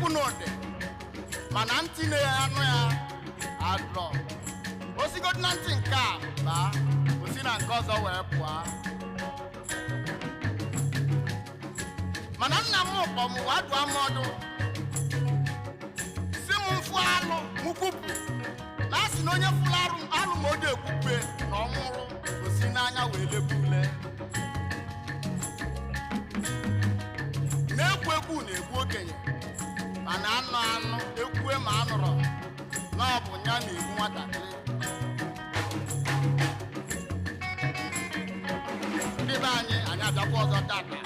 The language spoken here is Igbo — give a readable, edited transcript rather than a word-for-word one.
Ikwu na ụdị mana ntị na-anụ ya adrọ osigodi na ntị nke a baa osi na nke ọzọ wee pụọ. Mana nna m kpọ m wee dụọ m ọdụ si m mfụ alụ m kwupụ na asị na onye fụrụ arụ alụ ma o dị ekwukwe na ọ nwụrụ osi n'anya wee lebe ule. Na-ekwu ekwu na-egbu okenye, mana anụ anụ ekwue ma anụrọ na ọ bụ ya na-egbu nwatakịrị. Ndị be anyị, anyị abịakwa ọzọ tata.